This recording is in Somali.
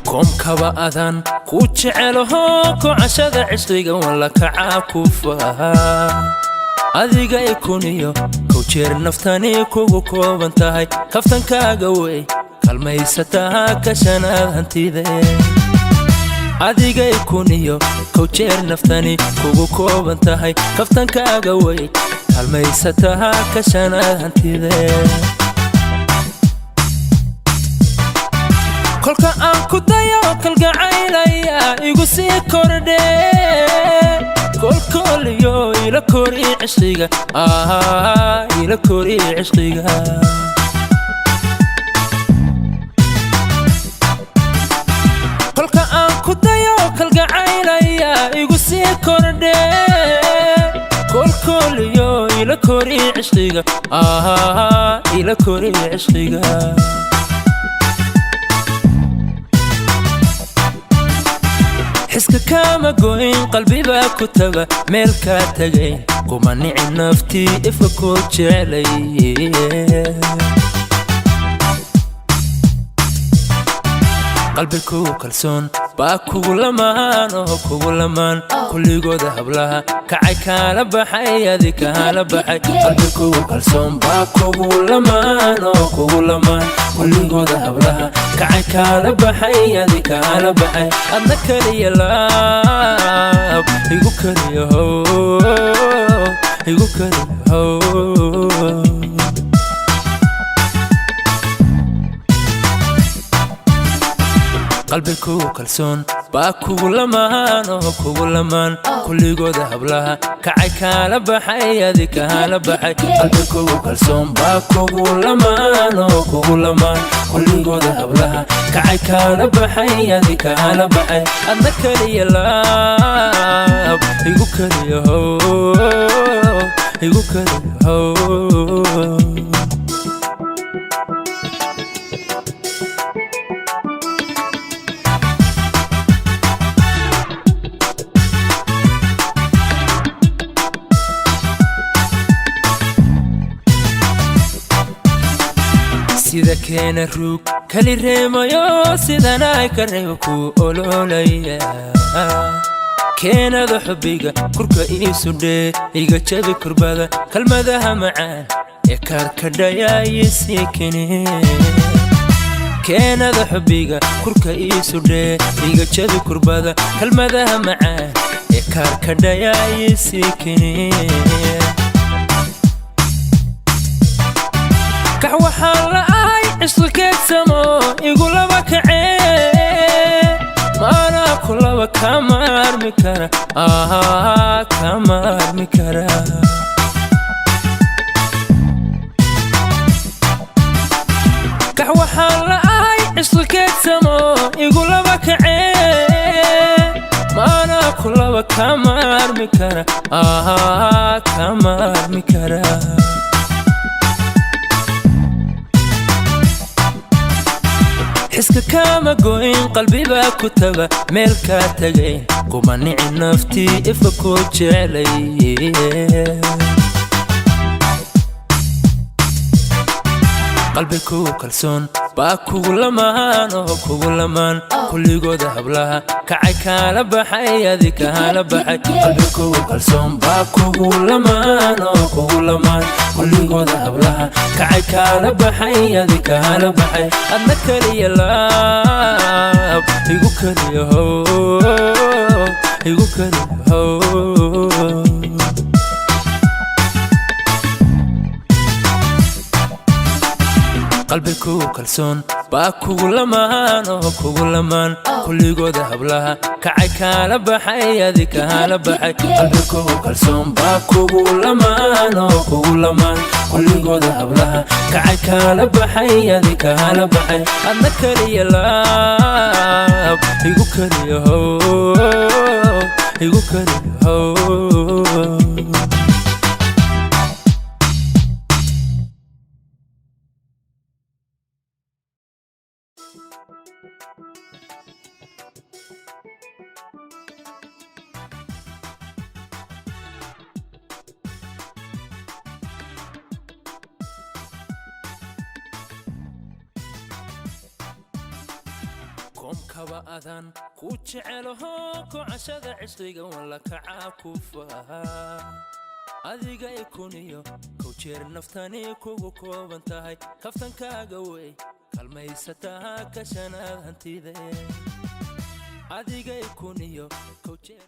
Koomkaba adaan ku jecelaho, kocashada cishqiga walla kacaa ku faha. Adiga ikuniyo kow jeer naftani kugu kooban tahay, kaftankaaga wey kalmaysataa kashanaad hantide. Adiga ikuniyo kow jeer naftani kugu kooban tahay, kaftankaaga wey kalmaysataa kashanaad hantide. Kolka aan ku dayo kalgacaylaya igu sii kordhe, kolkooliyo ila kori cishqiga, ila kori cishqiga. Kolka aan ku dayo kalgacaylaya igu sii kordhe, kolkooliyo ila kori cishqiga, ila kori cishqiga. Xiska kaama goyn, qalbibaa ku taga meel kaa tagayn, kuma nici naftii ifka koo jeclay. Qalbi kugu kalsoon baa kugu lamaan oo kugu lamaan, kulligooda hablaha kacay kaala baxay, adi kaala baxay. Qalbi kugu kalsoon baa kugu lamaan oo kugu lamaan, kulligooda hablaha kacay kaala baxay, adi kaala baxay. Adna kaliya laab igu kaliya how, igu kaliya how. Qalbi kugu kalsoon baa kugu lamaan oo kugu lamaan, kulligooda hablaha kacay kaala baxay, adi kaala baxay. Qalbi kugu kalsoon baa kugu lamaan oo kugu lamaan, kulligooda hablaha kacay kaala baxay, adi kaala baxay. Adna kaliya laab igu kaliya how, igu kaliya how. Sida keena ruug kali reemayo, sidanay ka reebo ku ololaya. Keenada xubbiga kurka iisudhee, iga jabi kurbada, kalmadaha macaan ee kaarkadhayaayisii kene. Keenada xubbiga kurka iisudhee, iga jabi kurbada, kalmadaha macaan ee kaarkadhayaayisii kene. Kax waxaan la ahay cishqi keedsamo igu laba kacee, maanaa ku laba kama armi kara, kama armi kara. Kax waxaan la ahay cishqi keedsamo igu laba kacee, maanaa ku laba kama armi kara, kama armi kara. Xiska kaama goyn, qalbibaa ku taga meel kaa tagayn, kuma nici naftii ifka koo jeclay. Qalbi kugu kalsoon baa kugu lamaan oo kugu lamaan, kulligooda hablaha kacay kaala baxay, adi kaala baxay. Qalbi kugu kalsoon baa kugu lamaan oo kugu lamaan, kulligooda hablaha kacay kaala baxay, adi kaala baxay. Adna kaliya laab igu kaliya how, igu kaliya how. Qalbi kugu kalsoon baa kugu lamaan oo kugu lamaan, kulligooda hablaha kacay kaala baxay, adi kaala baxay. Qalbi kugu kalsoon baa kugu lamaan oo kugu lamaan, kulligooda hablaha kacay kaala baxay, adi kaala baxay. Adna kaliya laab igu kaliya how, igu kaliya how. Koomkaba adaan ku jecelaho, kocashada cishriga walla kacaa ku faha. Adiga ikuniyo kow jeer naftani kugu kooban tahay, kaftankaaga wey kalmaysataa kashanaad hantide. Adiga ikuniyo kow jeer.